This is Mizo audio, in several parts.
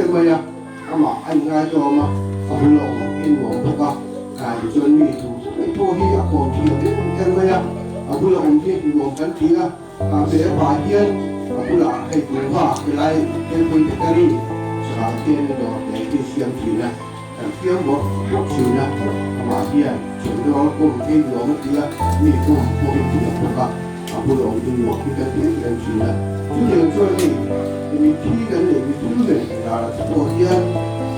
em mai a, amah a inngaitlawm a, a bul a awm hi nuam bawk a, tichuan mi tu te mai pawh hi a kawm thiam em em mai a, a bula awm hi nuam kan ti a, he pa hian a bulah hei kuhva helai Temple Bakery chungah khian dawr te hi siam thin a, kan fiam bawk bawk thin a, amah hian chawlhdawl kawm hi nuam a ti a, mi kawm pawh hi thiam bawk a, a bula awm hi nuam hi kan ti em em thin a, chutiang chuan hei mitthi kan neih mithul nen darah te pawh hian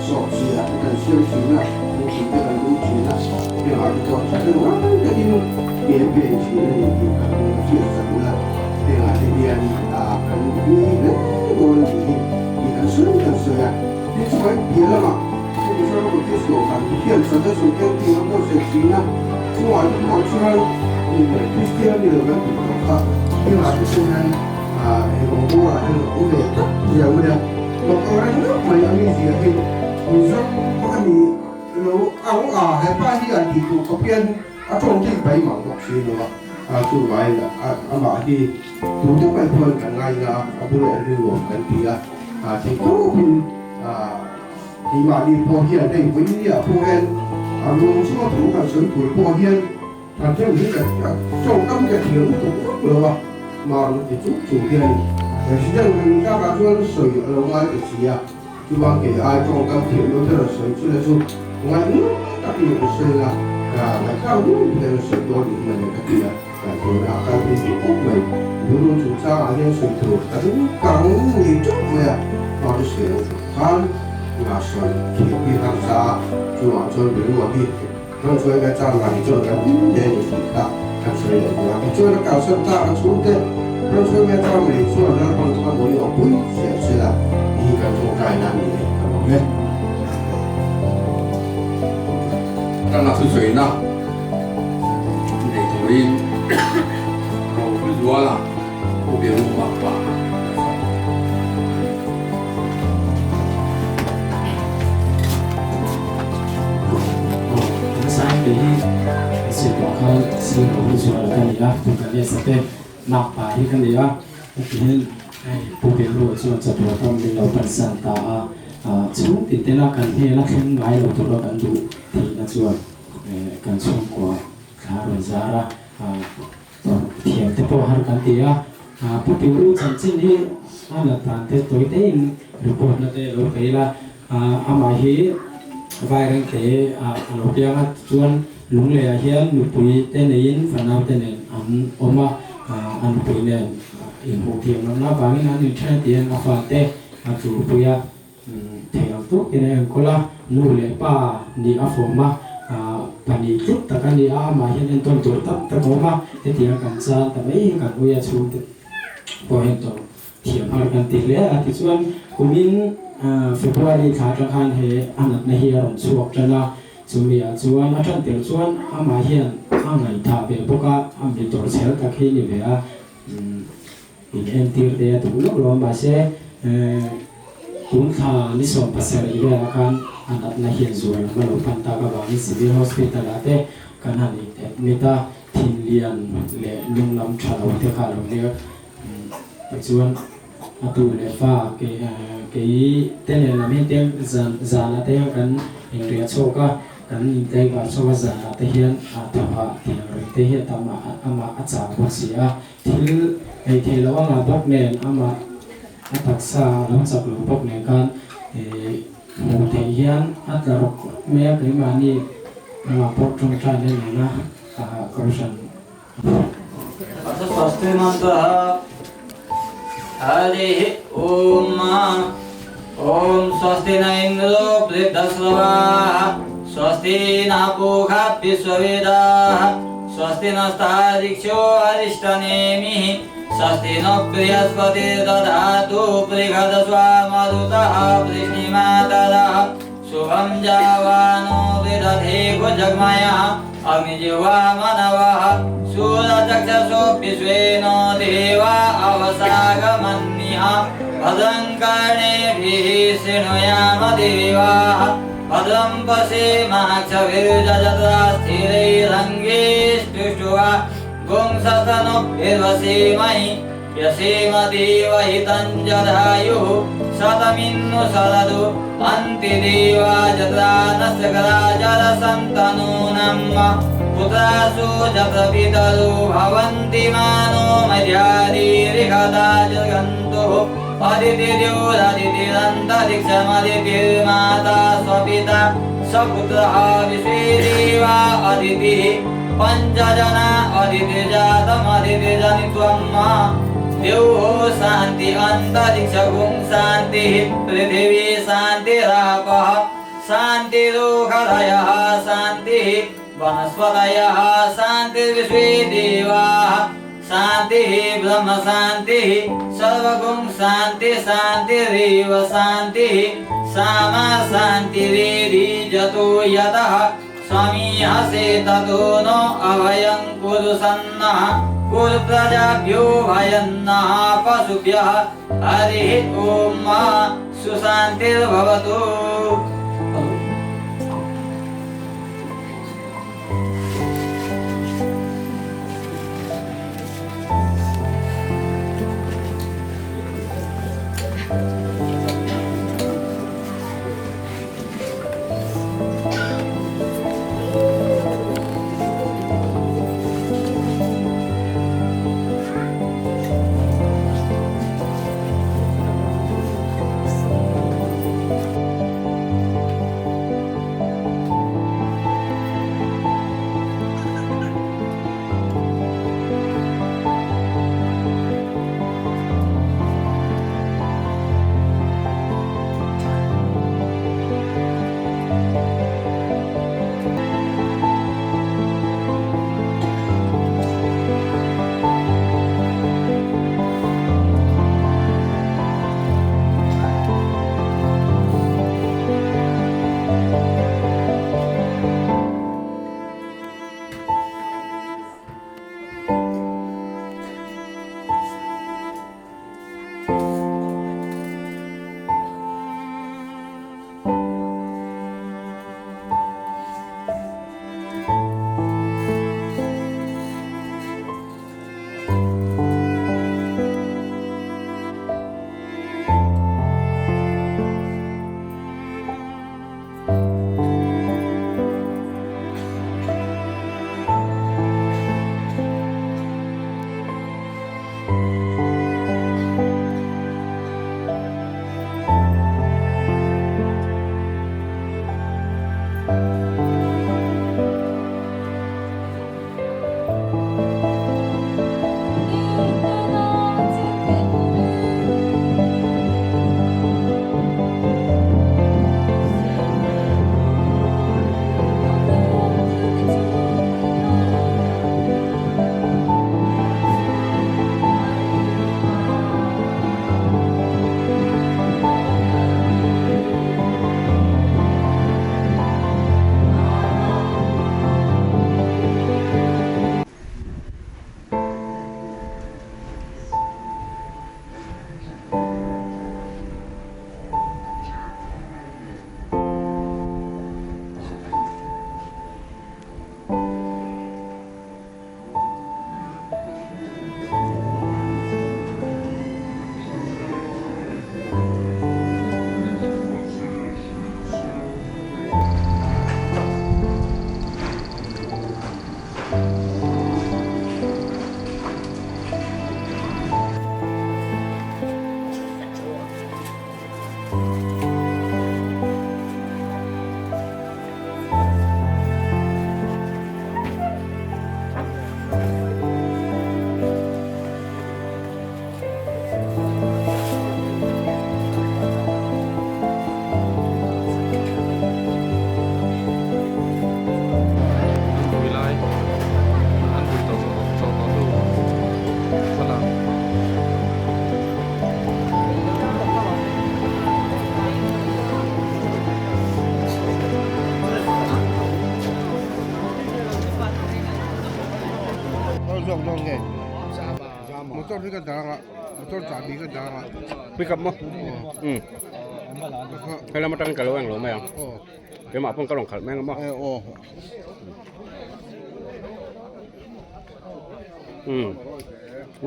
sawhchhiah kan siam thin a, thingpui te kan lum thin a, hengah te pawh thahnem ngai takin ke pen thin a ni tih kan hriat chak ula, hengah te hian kan ui hle dawn a nih hi tih kan sawi kan sawi a, tin chumai piah lamah hemi Mizoram Baptist Kohhran hian Sunday Camping a buatsaih thin a, chungah te pawh chuan Kristian ni lo kan tih tawh kha hengah te pawh hian he rawngbawlah hian a awm ve tlat zia mai a, mak ang reng deuh mai a mizia hi Mizo a ni lo ang a, hepa hi an tih tur khawp hian a tawngtai pai mang bawk si lo a, chuvangin amah hi tute mai pawhin kan ngaina a, a bula awm hi nuam kan ti a, theihtawpin keimahni pawh hian hei vawinia pawh hian a lung chunga thu kan sawi tur pawh hian Kan tawng hi ka tawngkam ka thiam lutuk vak lo a, Maru ti chuk chung hian President kan tlakah chuan sawi a lo ngai ta si a, chuvang kei ai tawngkam thiam lo te rawn sawi chu le chu ngaihnawm takin an sawi anga, ngaihthlak dun hian an sawi dawn nih mawle ka ti a, kan tuna a kal phei duh khawp mai. Lurun chungchangah hian sawi tur kan kang ngei teuh mai a, Maru sawi ang chuk khan sawi thiam hi harsa a, chuvang chuan Biru a hi. Kan sawi ve chang lah hi chuan kan hlim hle ni tih kha kan sawi leh duh a. Tichuan a kalsan tak a chhungte kan sawi ve chang mai chuan Lalpan kha mawni awm pui siam sela tih hi kan tawngtai na a ni e ka lawm e. Tana thusawiina nei turin Rohlu Zuala Pu Bialuma pa kan sawm a ni. Hmasai hi zir tawh khan sir awm zual ka ni a, Pu Ganesh-a te makpa hi ka ni a, heti hian hei Pu Bialua chuan chatuah pawh min lo pansan ta a, chhung tin tena kan hnena thleng ngai lo tura kan duh theihna chuan kan chhungkua thla rawn zar a, Thiam te pawh har kan ti a, Pu Piru chanchin hi a nat dan te tawi te in report na te lo pe ila, amah hi Vairengte ah a lo piang a, tichuan Lunglei ah hian nupui te neiin fanau te nen an awm a, a nupui nen inhmuh thiam lohna avangin an inthen a tihian a fate a tulpui a. Thei ang tawkin a enkawl a, nu leh pa nih a fawm a, pahnih tluk tak a ni a, amah hian entawn tur tak tak a awm a, hetiang kan chan ta mai hi kan ui a chhungte pawh hian tawrh thiam har kan ti hle a. Tichuan kumin February thla atang khan he a natna hi a rawn chhuak tan a, chumi ah chuan a tan tir chuan amah hian a ngaihthah ve bawk a, a mi tawrh chhel tak hi ni ve a. In entir te a duh lawk lo a, mahse tun thla ni 17 velah khan a natna hian zual lam a lo pan tak avangin Civil Hospital ah te kan han in admit a, thin lian leh lung lam tha lo te kha a lo nia. Tichuan a tu leh fa kei te nen lam hian tiang zan zanah te hian kan inriah chhuak a, kan intlaivar chhuak a, zanah te hian a thawhah tiang reng te hi a tam a, amah a chau bawk si a. Thil ei theih loh anga bawk nen amah a taksa a lo chak lo bawk nen khan hmuh theih hian a tla rawk mai a, keimahni amah pawh tawngtai na nena kohhran Atha swasti mantra Hari Om Om swasti na indro vridhasravah swasti na pukha vishwavedah swasti nastariksho arishtanemihi swasti no brihaspati dadhatu brighadasva marutah vrishnimatarah shubham javano vidadhe bhujagmaya agnijivah manavah surachakshasho vishveno deva avasagamanniha bhadram karnebhih srinuyama devah bhadram pasemakshavirjajatra sthirairangeshtushtuva gumsatanubhirvasimahi. यसेम देवहितं जधायुः शतमिन्नु शरदु अन्ति देवा जत्रानस्य कराजरसन्तनूनम् पुत्रासु जप्रपितरो भवन्ति मानो मर्यादिरिहता जगन्तुः अदितिर्योरदितिरन्तरिक्षमदितिर्माता स्वपिता सपुत्रः विश्वे देवा अदितिः पञ्चजना अदितिर्जातमदितिर्जनित्वं द्यौः शान्ति अन्तरिक्षगुं शान्तिः पृथिवी शान्तिरापः शान्तिरोषधयः शान्तिः वनस्पतयः शान्तिर्विश्वे देवाः शान्तिः ब्रह्म शान्तिः सर्वगुं शान्ति शान्तिरेव शान्तिः सामा शान्तिरेधि जतो यतः समीहसे ततो नो अभयं कुरु सन्नः कुरु प्रजाभ्यो भयन्नः पशुभ्यः हरिः ॐ मा सुशान्तिर्भवतु। Motor hi ka dang a motor chahbi ka dang a pick up maw umm helam atangin ka lo eng lo mai ang keimah pawn ka rawn khalh mai ang maw umm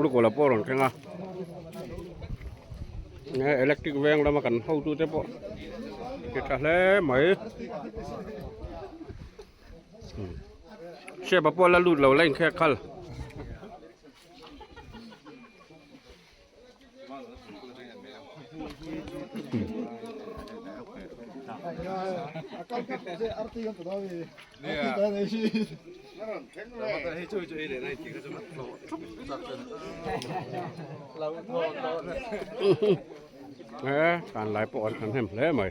lu kawla pawh a rawn thleng a. Nge electric veng lama kan hotute pawh ti tha hle mai. Hriat pawh la lut lo la inkhek khal. He tan lai pawh an hnem hle mai.